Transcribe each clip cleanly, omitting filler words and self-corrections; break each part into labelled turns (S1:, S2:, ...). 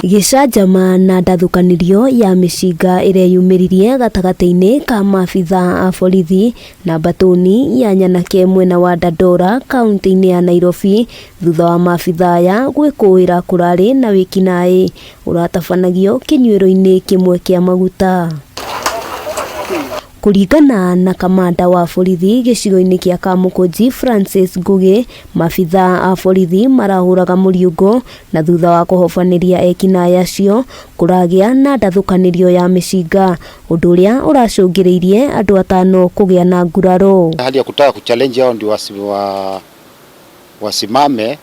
S1: Gĩcanjama na ndathũkanĩrio ya mĩcinga ĩreyumĩririe gatagatĩ-inĩ ka maabitha a borithi na mbatũni ya nyanake mwena wa Dandora kaunti-inĩ ya Nairobi thutha wa maabitha aya gwĩkũĩra kũrarĩ na wĩkinaĩ ũratabanagio kĩnyuĩro-inĩ kĩmwe kĩa maguta. Kũringana na kamanda wa borithi gĩcigo-inĩ kĩa Kamũkũnji Francis Ngũgĩ, maabitha a borithi marahũraga mũriũngo na thutha wa kũhobanĩria ekinaĩ acio kũragĩa na ndathũkanĩrio ya mĩcinga ũndũ ũrĩa ũracũngĩrĩirie andũ atano kũgĩa na nguraro.
S2: Hali ya kutaka kuchallenge hao ndio wasimame,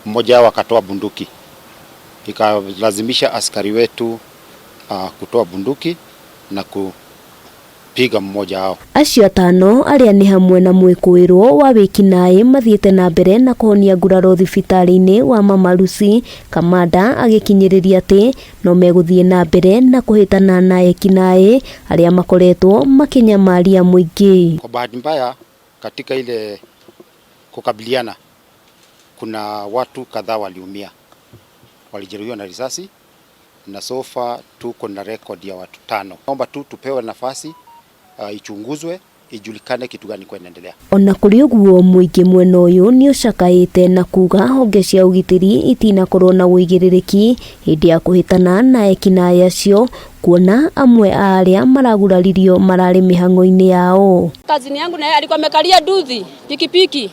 S2: mmoja wao akatoa bunduki ikalazimisha askari wetu kutoa bunduki na kupiga mmoja wao.
S1: Acio atano arĩa nĩ hamwe na mwĩkũĩrwo wa wĩkinaĩ mathiĩte na mbere na kũhonia nguraro thibitarĩ-inĩ wa Mama Lucy. Kamanda agĩkinyĩrĩria atĩ no megũthiĩ na mbere na kũhĩtana na ekinaĩ arĩa makoretwo makĩnyamaria mũingĩ.
S2: Kwa bahati mbaya katika ile kukabiliana kuna watu kadhaa waliumia, walijeruhiwa na risasi na so far tuko na record ya watu tano. Naomba tu tupewe nafasi ichunguzwe ijulikane kitu gani kwa inaendelea.
S1: Ona kũrĩ ũguo mũingĩ mwena ũyũ nĩ ũcakaĩte na kuga honge cia ũgitĩri itinakorwo na ũigĩrĩrĩki hĩndĩ ya kũhĩtana na ekinaĩ acio kuona amwe a arĩa maraguraririo mararĩ mĩhang'o-inĩ yao.
S3: Kazini yangu naye alikuwa amekalia nduthi pikipiki,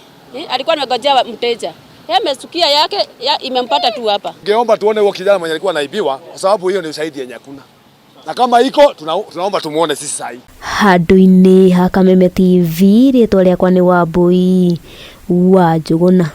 S3: alikuwa amegojea mteja. Yeye amesukia yake ya, imempata tu hapa.
S4: Ningeomba tuone huo kijana mwenye alikuwa anaibiwa kwa sababu hiyo ni ushahidi yenye hakuna. Na kama iko tunaomba tumuone sisi sahi.
S1: Handũ-inĩ ha Kameme TV rĩtwa rĩakwa nĩ Wambui wa Njũgũna.